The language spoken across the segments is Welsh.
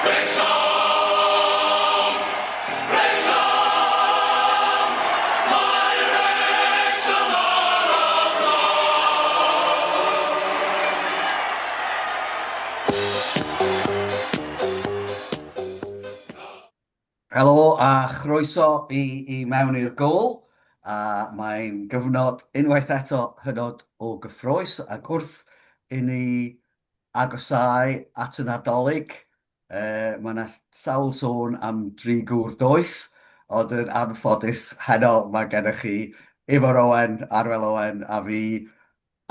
Wrecsam! Wrecsam! Mae Wrecsam ar y blaen! Helo a chroeso i i mewn i'r gôl. A mae'n gyfnod unwaith eto hynod o gyffrous ac wrth i ni agosáu at y Nadolig, uh, mae yna sawl sôn am dri gŵr doeth, ond yn anffodus heno mae gennych chi Ifor Owen, Arwel Owen a fi,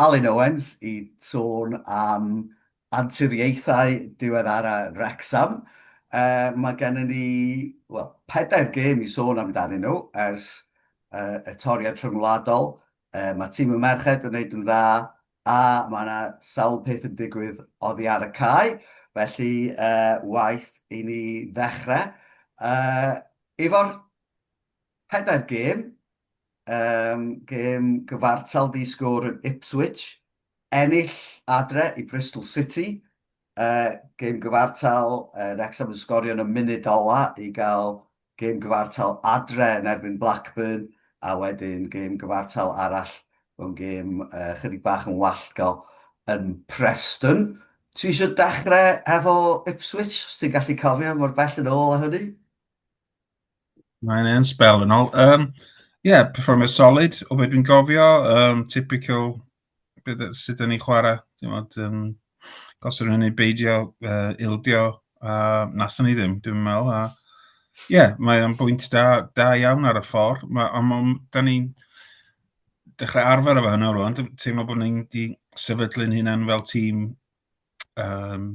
Alun Owens i sôn am anturiaethau diweddara Wrecsam. Uh, mae gennym ni, wel, pedair gêm i sôn amdanyn nhw ers uh, y toriad rhyngwladol. Uh, mae tîm y merched yn gwneud yn dda a mae yna sawl peth yn digwydd oddi ar y cae. Felly, uh, waith i ni ddechrau. Uh, Ifor, pedair gêm, Um, gêm gyfartal di sgôr yn Ipswich, ennill adre i Bristol City, uh, gêm gyfartal, uh, Wrexham yn sgorio yn y munud ola i gael gêm gyfartal adre yn erbyn Blackburn, a wedyn gêm gyfartal arall mewn gêm uh, chydig bach yn wallgo yn Preston. Ti eisiau dechrau efo Ipswich, os ti'n gallu cofio mor bell yn ôl â hynny? Mae'n hen sbel yn ôl. Um, yeah, perfformiad solid o beth dwi'n gofio. Um, typical beth sut ydyn ni'n chwarae. Ti'n modd, um, gosod hynny beidio, uh, ildio, a uh, nathon ni ddim, dwi'n meddwl. A, yeah, mae o'n bwynt da, da iawn ar y ffordd. Ma, ond ma, da ni'n dechrau arfer efo hynny rwan. Dwi'n teimlo bod ni'n di sefydlu'n hunan fel tîm um,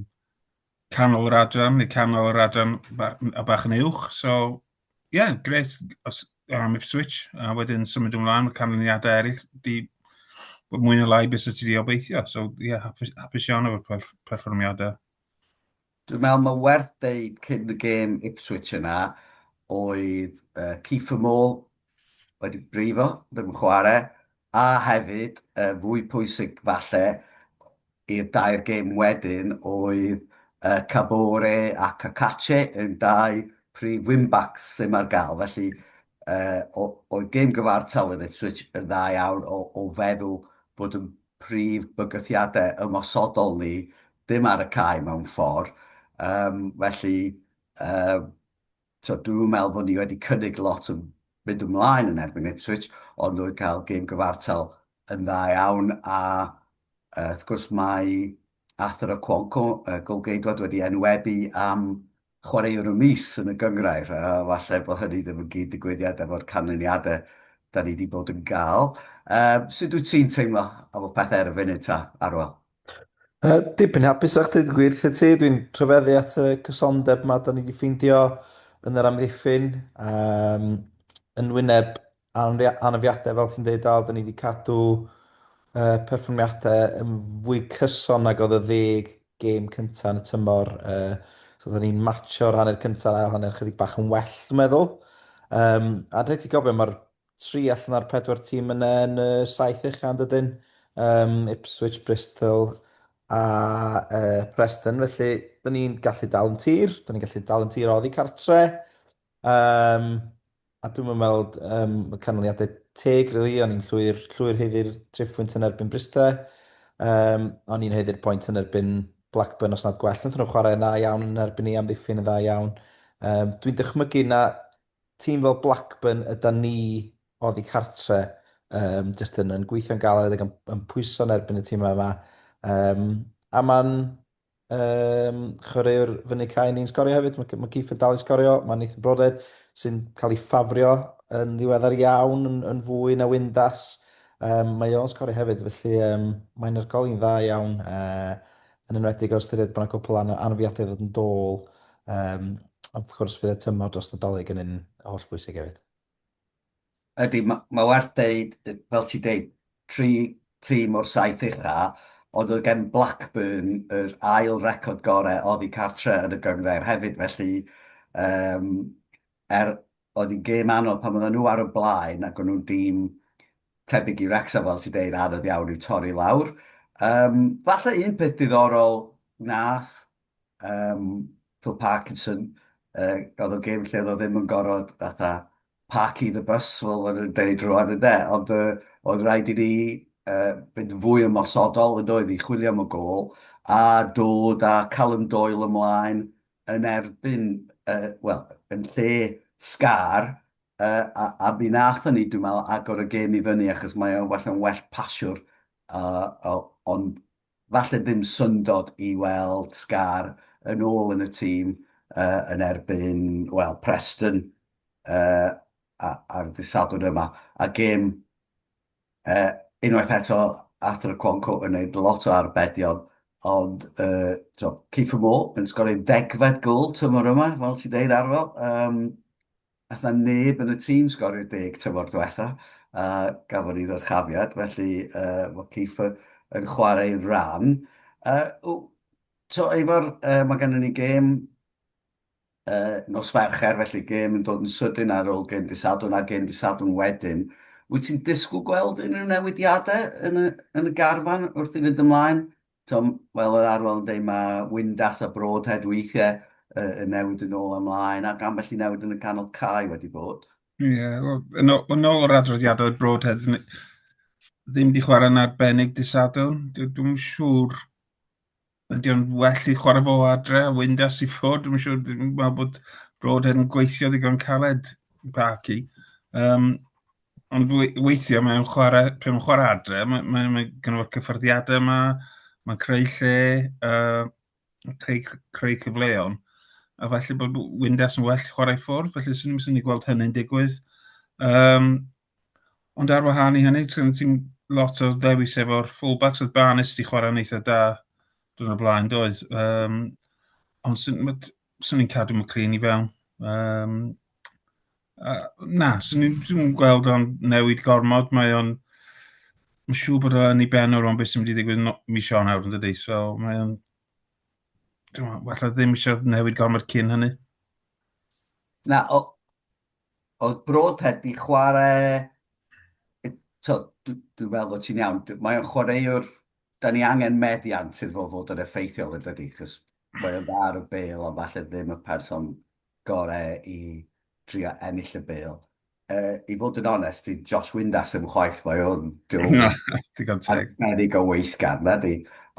canol yr adran, neu canol yr adran a bach yn uwch. So, ie, yeah, gret os, am Ipswich, a wedyn symud ymlaen, mae canlyniadau eraill di bod mwy na lai beth sydd wedi obeithio. So, ie, yeah, hapus, hapus iawn efo'r perf perfformiadau. Dwi'n meddwl mae werth deud cyn y gêm Ipswich yna oedd uh, Kiefer Moore wedi brifo, ddim yn chwarae, a hefyd, uh, fwy pwysig falle, i'r dair gêm wedyn oedd uh, Kabore a Cacace yn dau prif wingbacks ddim ar gael. Felly uh, oedd gêm gyfartal yn Ipswich yn dda iawn o, o feddwl bod yn prif bygythiadau ymosodol ni ddim ar y cae mewn ffordd. Um, felly, uh, So dwi'm yn meddwl fod ni wedi cynnig lot yn mynd ymlaen yn erbyn Ipswich, ond oedd cael gêm gyfartal yn dda iawn, a uh, wrth gwrs mae Arthur Okonkwo, uh, golgeidwad, wedi enwebu am chwaraewr y mis yn y gynghrair, a falle bod hynny ddim yn gyd-ddigwyddiad efo'r canlyniadau da ni wedi bod yn gael. Uh, sut wyt ti'n teimlo am y pethau ar y funud ta, Arwel? Dipyn hapusach deud y gwir wrtha ti. Dwi'n rhyfeddu at y cysondeb 'ma 'dan ni 'di ffeindio yn yr amddiffyn. Yym, yn wyneb anafiadau fel ti'n deud Al, 'dan ni 'di cadw uh, perfformiadau yn fwy cyson nag oedd y ddeg gêm cyntaf yn y tymor. Uh, so 'dan ni'n matcho'r hanner cyntaf a'r ail hanner chydig bach yn well, dwi'n meddwl. Um, a rhaid ti gofio, mae'r 3 allan o'r 4 tîm yna yn y saith ucha yn dydyn? Um, Ipswich, Bristol a uh, Preston. Felly, dyn ni'n gallu dal yn tir. Dyn ni'n gallu dal yn tir oddi cartre. Um, a dwi'n meddwl um, y canlyniadau teg, really. O'n i'n llwyr, llwyr haeddu'r triphwynt yn erbyn Bristol. Um, o'n i'n haeddu'r pwynt yn erbyn Blackburn os nad gwell. Wnaethon nhw chwarae yn dda iawn yn erbyn ni, amddiffyn yn dda iawn. Um, dwi'n dychmygu na tîm fel Blackburn ydan ni oddi cartre, um, jyst yn, yn gweithio'n galed ac yn, yn pwyso yn erbyn y tîmau yma. Um, a mae'n um, chwaraewr fyny cae ni'n sgorio hefyd. Mae, mae Keith yn dal i sgorio, mae Nathan Broadhead sy'n cael ei ffafrio yn ddiweddar iawn yn, yn fwy na Windass. Um, mae o'n sgorio hefyd, felly um, mae'n argoli'n dda iawn. Uh, yn enwedig o ystyried bod yna cwpl o anafiadau ddod yn dôl. Um, a wrth gwrs fydd y tymor dros Nadolig yn un hollbwysig hefyd. Ydy, mae ma werth deud, fel ti'n deud, tri tîm o'r saith ucha, ond oedd gen Blackburn yr ail record gorau oddi cartre yn y gynghrair hefyd, felly um, er oedd hi'n gêm anodd pan oedden nhw ar y blaen ac o'n nhw'n dîm tebyg i Wrexham, fel ti'n deud, anodd iawn i'w torri lawr. Um, falle un peth diddorol nath um, Phil Parkinson, oedd o'n gêm lle oedd o ddim yn gorfod fatha parky the bus, fel maen nhw'n deud rwan ynde, ond oedd rhaid i ni fynd yn fwy ymosodol yn doedd i chwilio am y gôl a dod â Callum Doyle ymlaen yn erbyn, wel, yn lle Scar, a, a mi nathon ni, dwi'n meddwl, agor y gêm i fyny achos mae o'n well yn well pasiwr, ond falle ddim syndod i weld Scar yn ôl yn y tîm yn erbyn, wel, Preston ar y dydd Sadwrn yma. A gêm, unwaith eto, Arthur Okonkwo yn gwneud lot o arbedion, ond so, Kieffer Moore yn sgorio degfed gôl tymor yma, fel ti'n deud, Arwel. Nath 'na neb yn y tîm sgorio deg tymor diwetha, a gafon ni ddyrchafiad, felly uh, mae Kiefer yn chwarae ran. Uh, so, Eifor, uh, mae gennym ni gêm uh, nos Fercher, felly gêm yn dod yn sydyn ar ôl gêm dydd Sadwrn a gêm dydd Sadwrn wedyn. Wyt ti'n disgwyl gweld unrhyw newidiadau yn y, yn y garfan wrth i fynd ymlaen? Tom, fel oedd Arwel yn dweud, mae Windass a Broadhead weithiau uh, yn newid yn ôl ymlaen, ac ambell i newid yn y canol cae wedi bod. Ie, yeah, well, yn, yn ôl yr adroddiadau, Broadhead ddim wedi chwarae'n arbennig dy Sadwrn. Dwi'n siŵr ydy o'n well i chwarae fo adre a Windass i ffwrdd. Dwi'n siŵr, dwi'n meddwl bod Broadhead yn gweithio ddigon caled Parky. Um, Ond weithiau mae'n chwarae, pan mae'n chwarae adre, mae, mae, mae gynno fo'r cyffyrddiadau yma, mae'n creu lle, uh, creu, creu cyfleon. A falle bod Windass yn well chwarae ffwrdd, felly swn i'n synnu gweld hynny'n digwydd. Um, ond ar wahân i hynny, ti'n ti lot o ddewis efo'r fullbacks, oedd Barnes wedi chwarae'n eitha da dwi'n o'r blaen, doedd. Um, ond swn, swn i'n cadw McLean i fewn. Um, Uh, na, swn i'n swn gweld o'n newid gormod. Mae o'n... Mae'n siŵr bod o'n ei ben o ran beth sy'n mynd i ddigwydd no, mis Ionawr yn dydy. So mae o'n... Dwi'n meddwl, ddim eisiau newid gormod cyn hynny. Na, o, oedd Broadhead di chwarae... So, dwi'n dwi meddwl bod ti'n iawn. Mae o'n chwaraewr... Da ni angen meddiant iddo fo fod yn effeithiol yn dydy, chos mae o'n dda ar y bêl, ond falle ddim y person gorau i drio ennill y bêl. I fod yn onest, di Josh Windass ddim chwaith, mae o'n digon teg. Arbennig o weithgar, na di.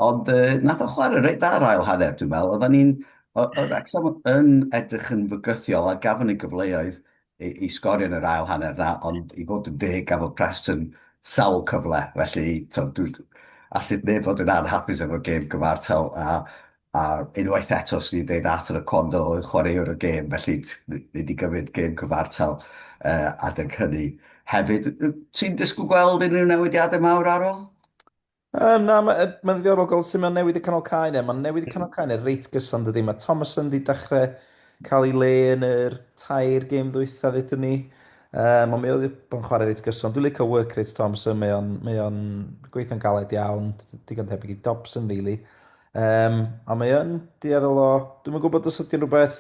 Ond uh, nath o chwarae reit dda ar ail hanner, dwi'n meddwl. Oedden ni'n... Oedd Wrexham yn edrych yn fygythiol a gafon ni gyfleoedd i, i sgorio yn yr ail hanner na, ond i fod yn deg gafodd Preston sawl cyfle, felly to, dwi, allith neb fod yn anhapus efo gêm gyfartal a A unwaith eto, 'swn i'n deud Arthur Oquando oedd chwaraewr y gêm, felly ni wedi gymryd gêm cyfartal uh, adeg hynny hefyd. Ti'n disgwyl gweld unrhyw newidiadau mawr ar ôl? Um, na, mae'n ma ddiddorol gweld sut mae'n newid y canol cae 'ne. Mae'n newid y canol cae 'ne reit gyson dydy. Mae Thomason wedi dechrau cael ei le yn yr tair gêm ddwytha ddudwn ni. Um, ond mae o wedi bod yn chwarae reit gyson. Dwi'n licio work rate Thomason, mae o'n, mae o'n gweithio'n galed iawn, digon tebyg i Dobson, really. Um, a mae yn dueddol o... Dwi'm yn gwybod os ydy'n rhywbeth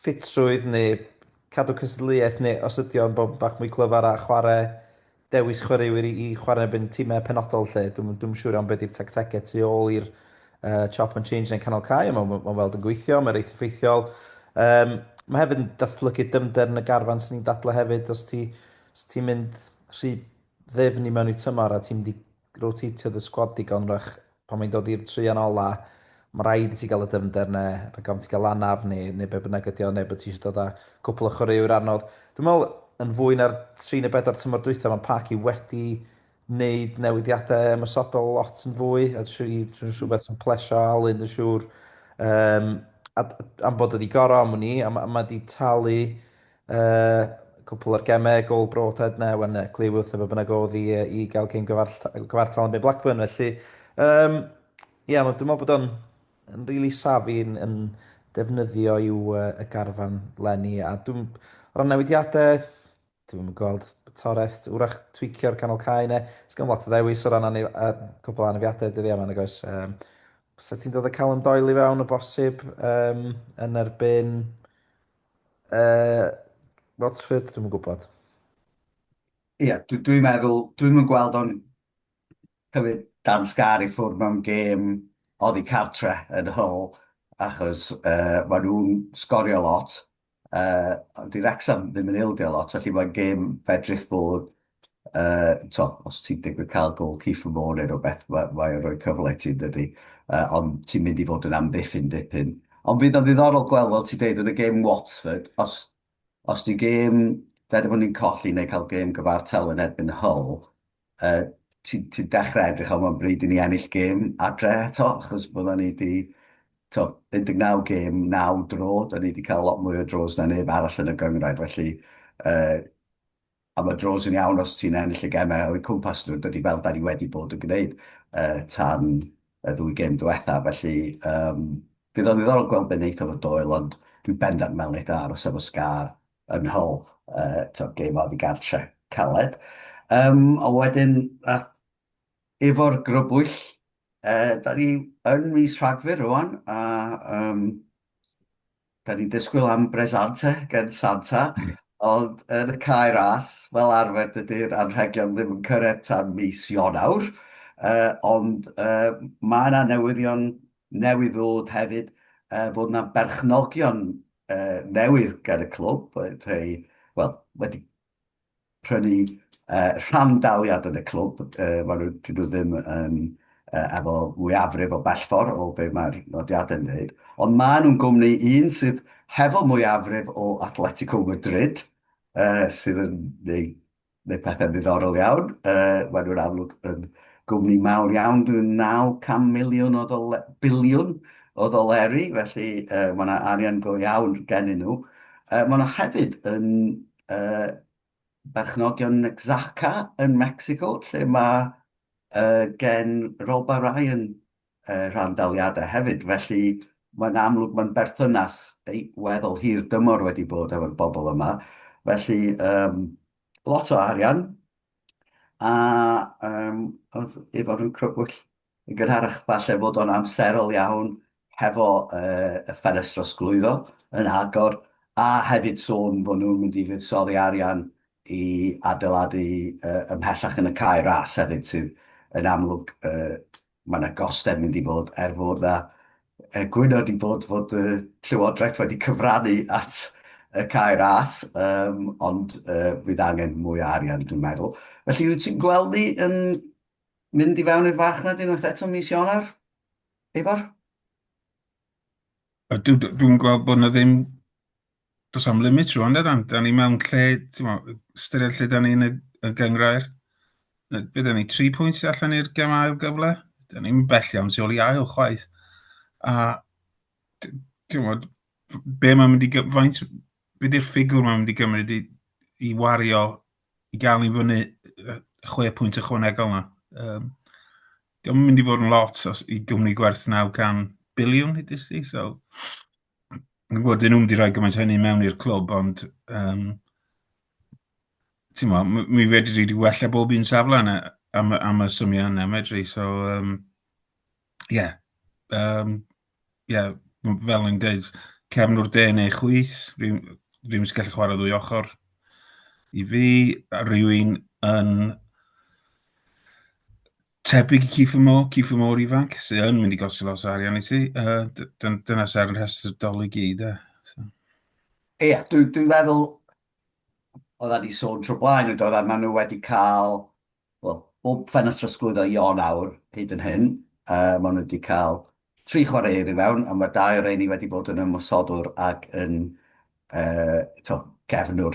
ffitrwydd neu cadw cystadleuaeth neu os ydy o'n bod bach mwy clyfar a chwarae dewis chwaraewyr i, i chwarae erbyn tîmau penodol lle. Dwi'm, dwi'm siŵr iawn beth yw'r tactegau tu ôl i'r chop and change neu'n canol cae, ond mae'n ma, ma weld yn gweithio, mae'n reit effeithiol. Um, mae hefyd yn datblygu dyfnder yn y garfan sy'n ni'n dadlau hefyd, os ti, os ti'n mynd rhy ddyfn i mewn i tymor a ti'n mynd i rotatio dy sgwad digon wrach pan mae'n dod i'r traean ola, mae rhaid i ti gael y dyfnder 'na, rhag ofn ti gael anaf neu, neu be bynnag ydi o, neu bod ti eisiau dod â cwpl o chwaraewyr anodd. Dwi'n meddwl, yn fwy na'r 3 neu 4 tymor dwytha, mae Parky wedi wneud newidiadau ymosodol lot yn fwy, a dwi'n rhywbeth sy'n plesio Alun, dwi'n siŵr. Um, a, am bod wedi gorau am wn i, a mae ma wedi talu Uh, cwpl o'r gemau, gol Broadhead na, wen Cleworth a be bynnag oedd i, i gael gêm gyfartal yn Blackburn. Felly, um, yeah, dwi'n meddwl bod o'n yn really savvy yn, yn defnyddio i'w uh, y garfan lenni. A dwi'n, o ran newidiadau, dwi'n gweld toreth, wrach twicio'r canol cae ne. Sgan lot o ddewis o ran anif, a, cwpl o anafiadau dyddiau yma, nag oes. Um, Sa ti'n dod â Callum Doyle i fewn o bosib um, yn erbyn Uh, Watford, dwi'm yn gwybod. Ie, yeah, dwi'n dwi meddwl, dwi'n mynd gweld o'n cymryd Dan Scar i ffwrdd mewn gêm oddi cartre yn Hull. achos uh, maen nhw'n sgorio lot, uh, ond di Wrexham ddim yn ildio lot, felly mae'n gêm fedrith fod, uh, to, os ti'n digwydd cael gol Kieffer Moore neu rhywbeth, mae, mae o'n rhoi cyfle i ti, dydy, uh, ond ti'n mynd i fod yn amddiffyn dipyn. Ond fydd o'n ddiddorol gweld, fel ti'n deud, yn y gêm Watford, os, os di gêm, dweud bod ni'n colli neu cael gêm gyfartal yn erbyn Hull, uh, ti'n ti dechrau edrych am bryd i ni ennill gêm adre eto, achos bydda ni wedi, to, 19 gêm, 9 dro, da ni wedi cael lot mwy o dros na neb arall yn y gynghrair, felly uh, a mae dros yn iawn os ti'n ennill y gemau o'u cwmpas nhw, dydy fel da ni wedi bod yn gwneud uh, tan y ddwy gêm diwetha, felly um, bydd o'n ddiddorol gweld be wneith efo Doyle, ond dwi'n bendant meddwl wneith o aros efo Scar yn Hull, uh, to, gêm oddi gartre caled. Um, a wedyn, nath efo'r grybwyll, uh, da ni yn mis Rhagfyr rwan, a um, da ni'n disgwyl am bresante gen Santa, ond yn y cae ras, fel arfer dydy'r anrhegion ddim yn cyrraedd tan mis Ionawr, uh, ond uh, mae yna newyddion newydd ddod hefyd uh, fod yna berchnogion uh, newydd gan y clwb, rhai, wel, wedi prynu uh, rhandaliad yn y clwb, uh, maen nhw, dyn nhw ddim yn uh, efo mwyafrif o bell ffordd o be mae'r nodiadau'n dweud, ond maen nhw'n gwmni un sydd hefo mwyafrif o Atletico Madrid, uh, sydd yn gwneud neu pethau ddiddorol iawn. Uh, maen nhw'n amlwg yn gwmni mawr iawn, dwi'n 900 miliwn o ddole, biliwn o ddoleri, felly uh, mae yna arian go iawn gennyn nhw. Uh, maen nhw hefyd yn uh, berchnogion Xaca yn Mexico, lle mae uh, gen Rob Ryan uh, rhandaliadau hefyd, felly mae'n amlwg mae'n berthynas ei weddol hir dymor wedi bod efo'r bobl yma. Felly, um, lot o arian, a um, oedd i fod yn crybwyll yn gynharach falle fod o'n amserol iawn hefo uh, y ffenest drosglwyddo yn agor, a hefyd sôn fod nhw'n mynd i fuddsoddi arian i adeiladu uh, ymhellach yn y cae ras hefyd, sydd yn amlwg uh, mae yna gostau'n mynd i fod, er fod na gwyno wedi bod fod y Llywodraeth wedi cyfrannu at y cae ras, um, ond uh, fydd angen mwy o arian, dwi'n meddwl. Felly, wyt ti'n gweld ni yn mynd i fewn i'r farchnad unwaith eto mis Ionawr, Ifor? Dwi'n dwi gweld bod yna ddim does am limit rwan, da, da ni mewn lle, ti'n mo, ystyried lle da ni yn y, y gynghrair. Be da ni, 3 pwynt allan i'r gem ail gyfle? Da ni'n bell iawn tu ôl i ail chwaith. A, ti'n mo, be mae'n mynd i, faint, be di'r ffigwr mae'n mynd i gymryd i, i wario i gael ni fyny 6 pwynt ychwanegol na. Um, Dio'm yn mynd i fod yn lot os i gwmni gwerth 900 biliwn, hyd di, so Dwi'n gwybod, dyn nhw'n mynd i roi gymaint o hynny mewn i'r clwb, ond um, ti'n mo, mi fedri di wella bob un safle yna am, am y symiau yna, medru. So, um, yeah. Um, yeah, fel o'n dweud, cefnwr de neu chwith, rhywun, rhywun sy'n gallu chwarae ddwy ochr i fi, a rhywun yn Tebyg i Kieffer Moore, Kieffer Moore ifanc, sydd yn mynd i gostio lot o arian i ti. Uh, dyna sy'n ar y rhestr dolyg i, de. So. Ie, yeah, dwi'n dwi meddwl, oedda ni sôn tro blaen, yn dod, maen nhw wedi cael, wel, bob ffenest trosglwyddo i Ionawr hyd yn hyn, uh, maen nhw wedi cael tri chwaraewr i fewn, a mae dau o'r rheini wedi bod yn ymosodwr ac yn uh, to, gefnwr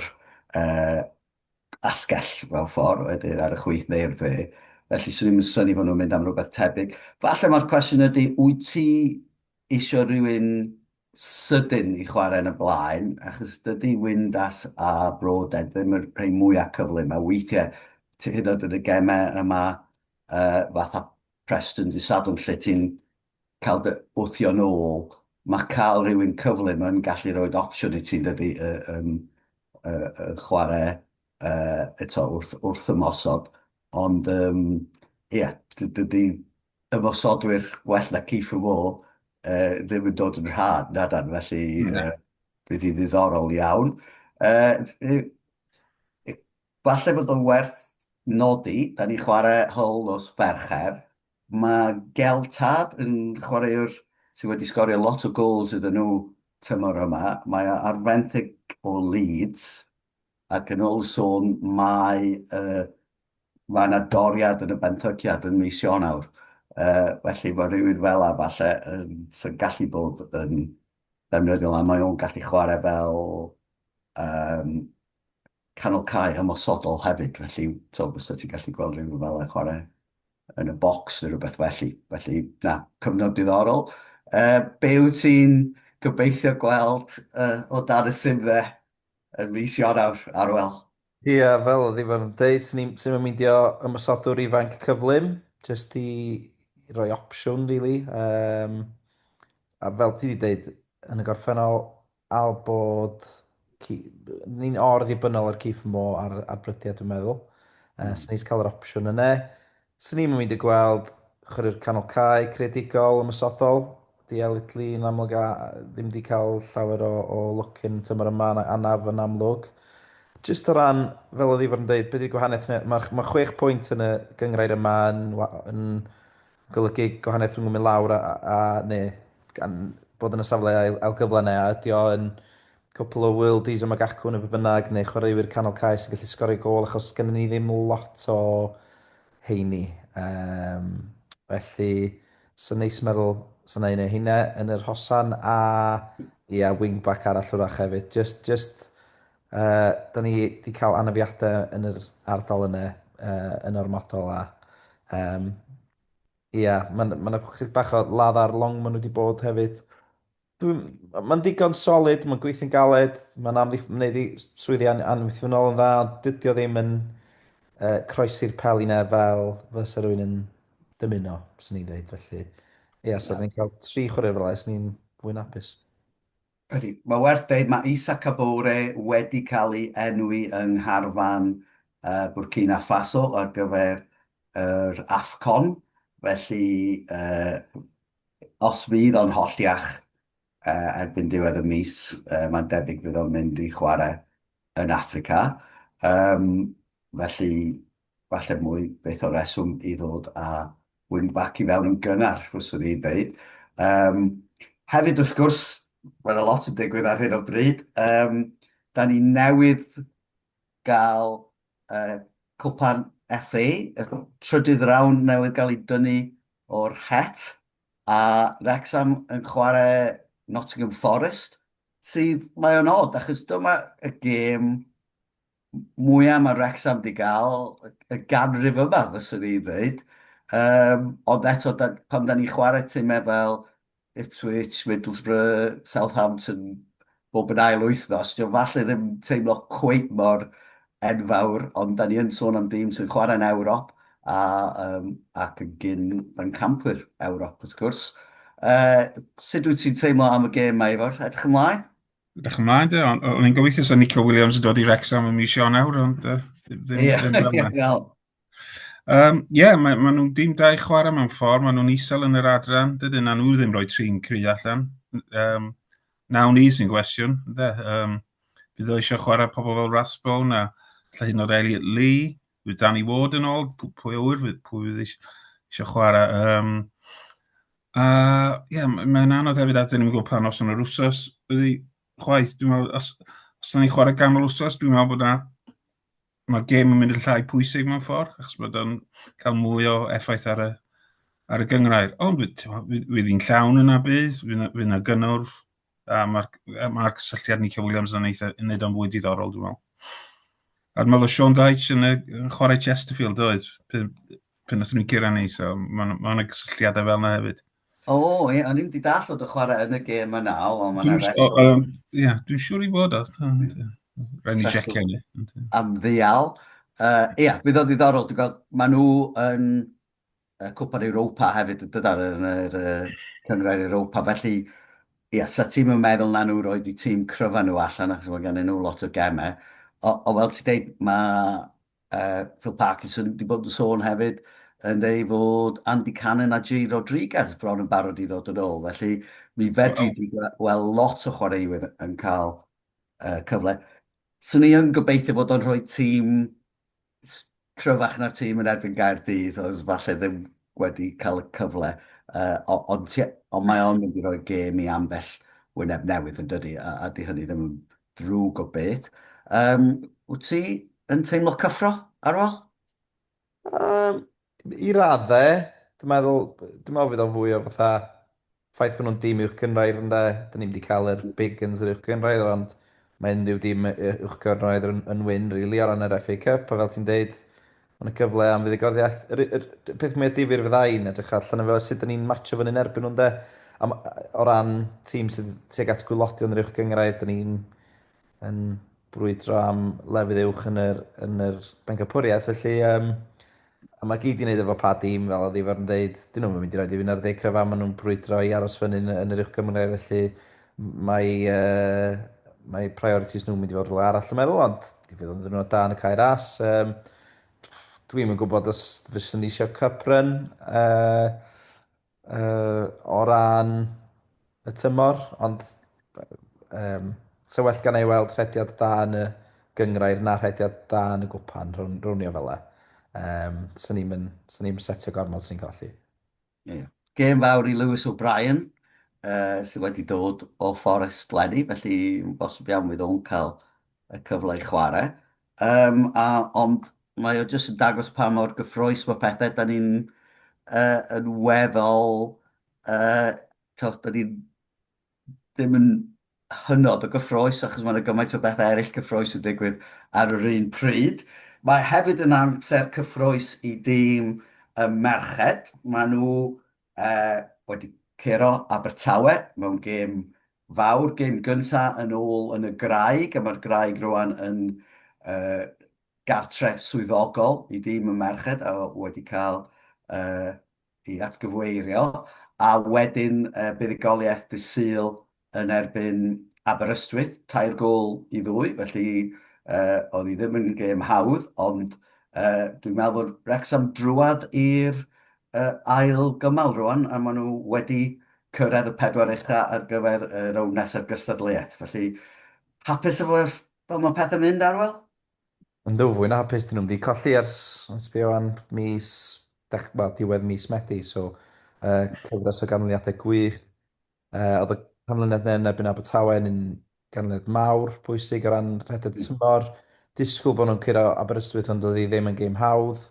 uh, asgell mewn ffordd, wedyn ar y chwith neu'r dde. Felly swn i'm yn synnu fod nhw'n mynd am rhywbeth tebyg. Falle mae'r cwestiwn ydy, wyt ti eisiau rhywun sydyn i chwarae yn y blaen, achos dydy Windass a Broadhead ddim yr rhai mwyaf cyflym, a weithiau, hyd yn oed yn y gemau yma, uh, fatha Preston dydd Sadwrn, lle ti'n cael dy wthio nôl, mae cael rhywun cyflym yn gallu rhoi opsiwn i ti'n dydy, yn uh, chwarae uh, eto wrth, wrth ymosod. Ond, um, ie, yeah, dydy ymosodwyr gwell na Kieffer Moore uh, ddim yn dod yn rhad, na dan, felly uh, bydd hi ddiddorol iawn. Uh, Falle fod o'n werth nodi, da ni'n chwarae Hull nos Fercher, mae Geltard yn chwaraewr sydd wedi sgorio lot o gols iddyn nhw tymor yma. Mae o ar fenthyg o Leeds, ac yn ôl sôn mae uh, mae yna doriad yn y benthyciad yn mis Ionawr. Uh, felly mae rhywun fel a falle yn, sy'n gallu bod yn ddefnyddiol a mae o'n gallu chwarae fel um, canol cae ymosodol hefyd. Felly, so, fysa ti'n gallu gweld rhywun fel a chwarae yn y bocs neu rhywbeth felly. Felly, na, cyfnod diddorol. Uh, be wyt ti'n gobeithio gweld uh, o dan y simdde yn mis Ionawr, Arwel? Ie, fel oedd Ifan yn deud, swn i'n swn i'n meindio ymosodwr ifanc cyflym, jyst i roi opsiwn, really. Um, a fel ti wedi deud, yn y gorffennol, al bod... Ni'n or-ddibynnol ar Kieffer Moore ar, ar brydiau, dwi'n meddwl. Mm. Uh, so neis cael yr opsiwn yna. Swn i'm yn mynd i gweld chwaraewr canol cae creadigol ymosodol. Di Elliot Lee yn amlwg a ddim di cael llawer o, o lwc yn tymor yma, na anaf yn amlwg. Jyst o ran, fel oedd Ifor yn dweud, beth yw'r gwahaniaeth? Mae, mae 6 pwynt yn y gynghrair yma yn, yn golygu gwahaniaeth rhwng mynd lawr a, a, neu gan bod yn y safle ail, ail gyfle neu a ydy o yn cwpl o worldies o Magacw neu be bynnag, neu chwaraewyr canol cae sy'n gallu sgorio gôl, achos gennym ni ddim lot o heini. Um, felly, so neis meddwl, so na un o heina yn yr hosan, a ia, wing-back arall wrach hefyd. Just, just, uh, da ni wedi cael anafiadau yn yr ardal yna uh, yn ormodol a um, ia, mae'n ma, ma bach o ladd ar long maen nhw wedi bod hefyd. Dwi'n... Mae'n digon solid, mae'n gweithio'n galed, mae'n amddiff- wneud ei swyddi an amddiffynnol yn dda, ond dydy o ddim yn uh, croesi'r peli 'na fel fysa rhywun yn dymuno, swn i'n dweud. Felly, ie, yeah, so ni'n cael tri chwaraewr fel 'na, swn i'n fwy napus. Ydy, mae werth deud mae Issa Kabore wedi cael ei enwi yng ngharfan uh, Burkina Faso ar gyfer yr AFCON, felly uh, Os fydd o'n holliach erbyn diwedd y mis, mae'n debyg fydd o'n mynd i chwarae yn Affrica. Um, felly, falle mwy beth o reswm i ddod â wing-back i fewn yn gynnar, fyswn i'n dweud. Um, hefyd, wrth gwrs, mae yna lot yn digwydd ar hyn o bryd. Um, da ni newydd gael uh, cwpan FA, y trydydd round newydd gael ei dynnu o'r het, a Wrexham yn chwarae Nottingham Forest, sydd, mae o'n od, achos dyma y gêm mwyaf mae Wrexham wedi gael y ganrif yma, fyswn i'n dweud. Um, ond eto, da, pan da ni'n chwarae timau fel Ipswich, Middlesbrough, Southampton bob yn ail wythnos, 'di o falle ddim teimlo cweit mor enfawr, ond da ni yn sôn am dîm sy'n chwarae yn Ewrop a, um, ac yn gyn bencampwyr Ewrop, wrth gwrs. Uh, sut wyt ti'n teimlo am y gêm mae, Ifor? Edrych ymlaen? Edrych ymlaen, de. O'n i'n gobeithio sa Nico Williams yn dod i Wrexham ym mis Ionawr, ond uh, ddim, yeah, ddim fel yna. Yym ie, mae maen nhw'n dîm da i chwarae mewn ffordd, maen nhw'n isel yn yr adran, dydyn, na nhw ddim rhoi trin cry allan. Um, nawn ni sy'n gwestiwn, ynde? Um, bydd o eisiau chwarae pobl fel Rathbone a lle hyd yn oed Elliot Lee, fydd Danny Ward yn ôl, pwy o wyr, pwy fydd eisiau chwarae. Um, a ie, yeah, mae'n anodd hefyd a dyn ni'n gwybod pa noson yr wsos ydy chwaith. Dwi'n meddwl, os, os ni'n chwarae ganol wsos, dwi'n meddwl bod yna mae'r gêm yn mynd yn llai pwysig mewn ffordd, achos bod o'n cael mwy o effaith ar y, ar y gynghrair. Ond fydd hi'n llawn yna bydd, fydd yna gynnwrf, a mae'r ma cysylltiad Nico Williams yn eitha, yn neud o'n fwy diddorol, dwi'n meddwl. A dwi'n meddwl Sean Dyche yn, yn chwarae Chesterfield oedd, pan nath nhw'n curo ni, so mae'n ma gysylltiadau fel yna hefyd. O, ie, o'n i'n di dall fod y chwarae yn y gêm yna, ond mae'n rheswm. Ie, dwi'n siŵr i fod o. Rhaid ni checio hynny. Am ddial. Ie, bydd o'n ddiddorol, dwi'n gweld, maen nhw yn uh, Cwpan Europa hefyd, yn dydyn, yn yr uh, Cynghrair Europa, felly, ie, sa ti'n meddwl na nhw roed i tîm cryfa nhw allan, achos mae gen nhw lot o gemau. O, o fel ti'n deud, mae Uh, Phil Parkinson wedi bod yn sôn hefyd yn dweud fod Andy Cannon a Jay Rodriguez bron yn barod i ddod yn ôl. Felly mi fedri di gweld lot o chwaraewyr yn cael uh, cyfle. Swn i yn gobeithio fod o'n rhoi tîm cryfach na'r tîm yn erbyn Gaerdydd, oedd falle ddim wedi cael y cyfle. Uh, ond, ond mae o'n mynd i roi gêm i ambell wyneb newydd yn dydy, a, a di hynny ddim yn ddrwg o beth. Um, wyt ti yn teimlo cyffro, Arwel? Um, I raddau, dwi'n meddwl, dwi'n meddwl fydd o'n fwy o fatha ffaith bod nhw'n dîm uwch gynghrair ynde. Dyn ni'm 'di cael yr big guns yr uwch gynghrair ond mae unrhyw dîm uwch gynghrair yn, yn win really o ran yr FA Cup a fel ti'n deud mae yna cyfle am fuddugoliaeth. Yr, yr, y peth mwyaf difyr fydda i'n edrych allan efo sut dyn ni'n matcho fyny'n erbyn nhw ynde. Am, o ran tîm sydd tuag at gwylodion yr uwch gynghrair, dyn ni'n yn brwydro am lefydd uwch yn yr, yn yr bencampwriaeth. Felly, um, a mae gyd i wneud efo pa dîm, fel oedd Ifor yn dweud, dyn nhw'n mynd i roed i fynd ar y cryfa, maen nhw'n brwydro i aros fyny yn, yn yr uwch Gymru, felly mae, uh, mae priorities nhw'n mynd i fod rhywle arall yn meddwl, ond di fydd o'n ddyn da yn y cae ras. Um, Dwi'm yn gwybod os fyswn ni eisiau cup run uh, uh, o ran y tymor, ond um, so well gan ei weld rhediad da yn y gyngrair na rhediad da yn y gwpan, rhwng, rhwng ni o fel e. Um, Swn i'n ni'n setio gormod sy'n colli. Yeah. Gêm fawr i Lewis O'Brien, uh, sydd wedi dod o Forest Lenny, felly yn bosib iawn fydd o'n cael y cyfle i chwarae. Um, a, ond mae o jyst yn dangos pa mor gyffroes mae pethau. Da ni'n uh, yn weddol, uh, to, da ni'n ddim yn hynod o gyffroes achos mae yna gymaint o bethau eraill cyffroes yn digwydd ar yr un pryd. Mae hefyd yn amser cyffroes i dîm y merched. Maen nhw uh, wedi curo Abertawe mewn gêm fawr, gêm gyntaf yn ôl yn y Graig, a mae'r Graig rwan yn uh, gartre swyddogol i dîm y merched a wedi cael uh, i atgyfeirio, a wedyn uh, buddugoliaeth dy Sul yn erbyn Aberystwyth, 3 gôl i 2, felly uh, oedd hi ddim yn gêm hawdd, ond uh, dwi'n meddwl fod Wrexham drwadd i'r uh, ail gymal rwan, a maen nhw wedi cyrraedd y pedwar ucha ar gyfer y rownd nesaf gystadleuaeth. Felly, hapus efo fel mae pethau'n mynd, Arwel? Yndw, fwy na hapus, dyn nhw'n wedi colli ers, yn sbio wan, mis, dech, well, diwedd mis Medi, so uh, cyfres o ganlyniadau gwych. Uh, oedd y canlyniad yn erbyn Abertawe yn un ganlyniad mawr, bwysig o ran rhedeg y tymor. Disgwyl bod nhw'n curo Aberystwyth, ond oedd hi ddim yn gêm hawdd.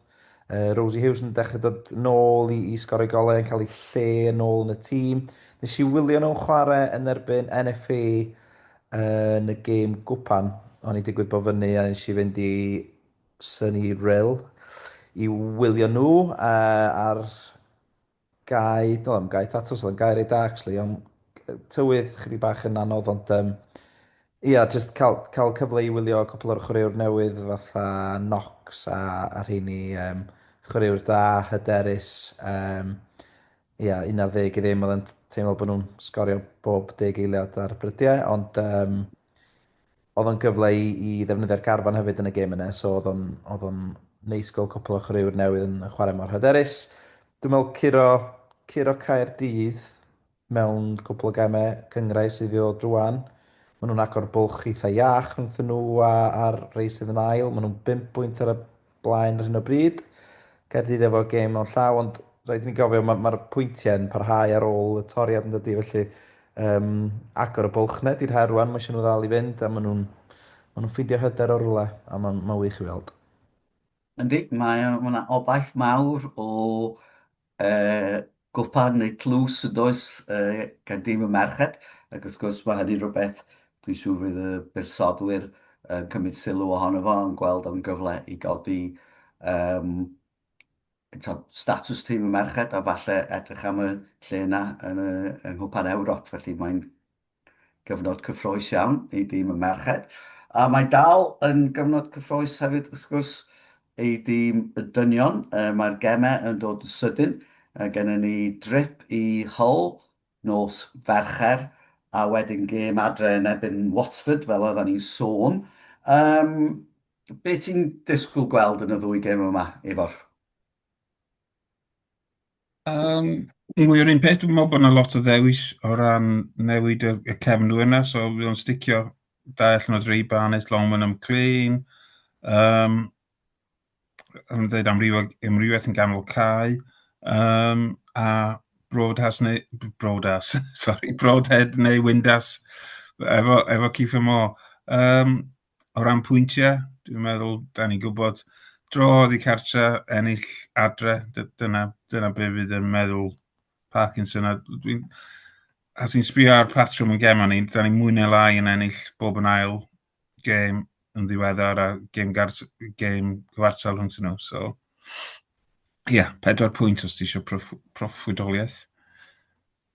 Uh, Rosie Hughes yn dechrau dod nôl i, i sgorio golau yn cael ei lle yn ôl yn y tîm. Nes i wylio nhw'n chwarae yn erbyn NFA yn y gêm gwpan. O'n i digwydd bod fyny a nes i fynd i Sunny Rill i wylio nhw uh, ar gae, do, am gae tatws, oedd yn gae reit da, actually, ond tywydd chydig bach yn anodd, ond um, ia, just cael, cael cyfle i wylio cwpl o'r chwaraewr newydd fatha Knox a, a rheini, um, chwaraewr da, hyderus, um, ia, 11 i ddim, oedd yn teimlo bod nhw'n sgorio bob 10 eiliad ar brydiau, ond um, oedd o'n gyfle i, i ddefnyddio'r garfan hefyd yn y gêm yna, so oedd o'n, oedd o'n neis gweld cwpl o chwaraewyr newydd yn chwarae mor hyderus. Dwi'n meddwl curo, curo Caerdydd mewn cwpl o gemau cynghrair sydd i ddod rwan. Maen nhw'n agor bwlch eitha iach rhwngthyn nhw a, a'r rei sydd yn ail. Maen nhw'n 5 bwynt ar y blaen ar hyn o bryd. Caerdydd efo gêm mewn llaw, ond rhaid i ni gofio, mae'r ma, pwyntiau yn parhau ar ôl y toriad yn dydy, felly um, agor y bwlch 'na di'r her rwan, mae eisiau nhw ddal i fynd, a maen nhw'n ma nhw ffeindio hyder o rwle, a mae'n ma wych i weld. Yndi, mae ma 'na obaith mawr o uh, gwpan neu tlws yn does uh, gan dîm y merched, ac wrth gwrs mae hynny'n rhywbeth dwi'n siŵr fydd y buddsoddwyr yn cymryd sylw ohono fo yn gweld o'n gyfle i godi um, statws tîm y merched a falle edrych am y lle yna yn, y, yng Nghwpan Ewrop. Felly mae'n gyfnod cyffroes iawn i dîm y merched. A mae dal yn gyfnod cyffroes hefyd, wrth gwrs, i dîm y dynion. Mae'r gemau yn dod yn sydyn. Gennym ni drip i Hull nos Fercher, a wedyn gêm adre yn erbyn Watford, fel oedden ni'n sôn. Um, be ti'n disgwyl gweld yn y ddwy gêm yma, Ifor? Um, mwy o'r un peth, dwi'n meddwl bod yna lot o ddewis o ran newid y, y cefnwyr yna, so fydd o'n sticio dau allan o dri, Barnett, Longman a McLean. Um, yn dweud amrywiaeth yn ganol cae. Um, a Broadhouse neu... Broadhouse, sorry, Broadhead neu Windass efo, efo Kiefer Moore. Um, o ran pwyntiau, dwi'n meddwl, da ni'n gwybod, dro oddi cartre, ennill adre, dyna, dyna be fydd yn meddwl Parkinson. A, dwi'n, a ti'n sbio ar patrwm yn gemau ni, da ni mwy neu lai yn ennill bob yn ail gêm yn ddiweddar a gêm, gars, gêm cyfartal rhwng nhw. So, ie, yeah, 4 pwynt os ti eisiau proff, proffwydoliaeth.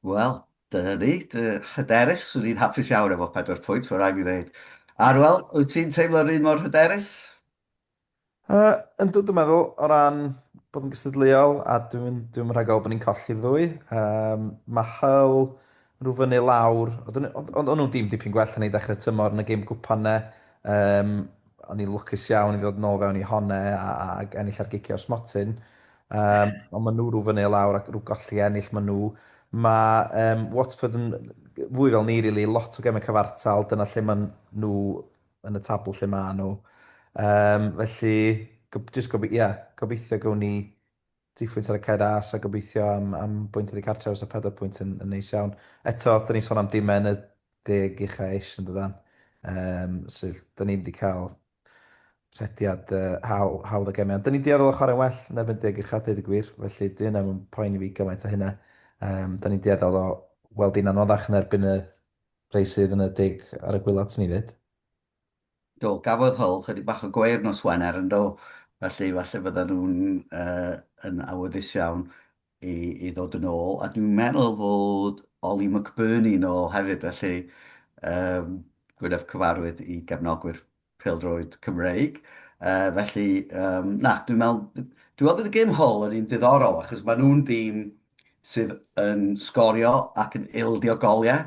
Wel, dyna ni. Dy hyderus, swn i'n hapus iawn efo 4 pwynt, mae'n rhaid mi ddweud. Arwel, wyt ti'n teimlo'r un mor hyderus? Uh, yndw, dwi'n meddwl, o ran bod yn gystadleuol, a dwi'n dwi rhagol bod ni'n colli'r ddwy. Um, mae Hull yn rhyw fyny lawr. Oedden nhw'n dîm dipyn gwell yn ei dechrau'r tymor yn y gêm gwpan ne. Um, o'n i'n lwcus iawn i ddod nôl fewn i honne a, a, a ennill ar gicio'r smotyn. Um, ond maen nhw rhyw fyny lawr ac rhyw golli ennill maen nhw. Mae um, Watford yn fwy fel ni, really, lot o gemau cyfartal, dyna lle maen nhw yn y tabl lle maen nhw. Um, felly, just gobe yeah, gobeithio gawn ni 3 phwynt ar y Cae Ras a gobeithio am, am bwynt oddi cartref os y 4 pwynt yn, yn neis iawn. Eto, da ni'n sôn am dimau yn y deg ucha ish yn dydan. Um, so, da ni'n wedi cael rhediad uh, haw, hawdd o gemau. Ond da ni'n dueddol o chwarae'n well yn erbyn deg ucha, dweud y gwir. Felly, di hynna yn poeni fi gymaint o hynna. Um, da ni'n dueddol o weld un anoddach yn erbyn y rhai sydd yn y deg ar y gwaelod, swn i'n dweud. Do, gafodd Hull chydig bach o gweir nos Wener yn do, felly falle fydden nhw'n uh, yn awyddus iawn i, i ddod yn ôl. A dwi'n meddwl fod Ollie McBurney yn ôl hefyd, felly um, gwyneb cyfarwydd i gefnogwyr pêl-droed Cymreig. Uh, felly, um, na, dwi'n meddwl, dwi'n meddwl bydd y gêm Hull yn un diddorol, achos maen nhw'n dîm sydd yn sgorio ac yn ildio goliau,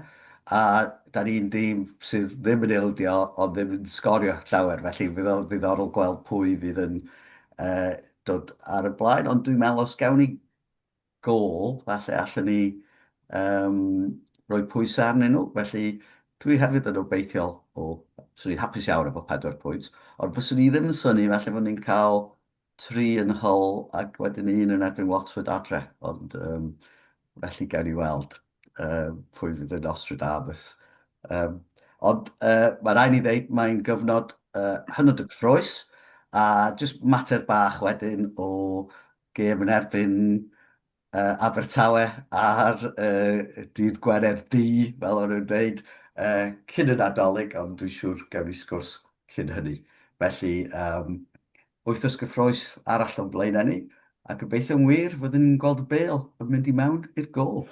a da ni'n dîm sydd ddim yn ildio ond ddim yn sgorio llawer, felly fydd o'n ddiddorol gweld pwy fydd yn uh, dod ar y blaen, ond dwi'n meddwl os gawn ni gôl, falle allan ni um, rhoi pwysau arnyn nhw, felly dwi hefyd yn obeithiol o, swn i'n hapus iawn efo 4 pwynt, ond fyswn i ddim yn synnu falle fod ni'n cael 3 yn Hull ac wedyn un yn erbyn Watford adre, ond um, felly gawn ni weld um, pwy fydd yn Nostradamus. Um, ond uh, mae rhaid ni ddeud, mae'n gyfnod uh, hynod o gyffrous, a jyst mater bach wedyn o gêm yn erbyn uh, Abertawe ar uh, dydd Gwener Du, fel o'n nhw'n dweud, uh, cyn y Nadolig, ond dwi'n siŵr gawn ni sgwrs cyn hynny. Felly, um, wythnos gyffrous arall o'n blaenau ni, a gobeithio'n wir fyddwn ni'n gweld y bêl yn mynd i mewn i'r gôl.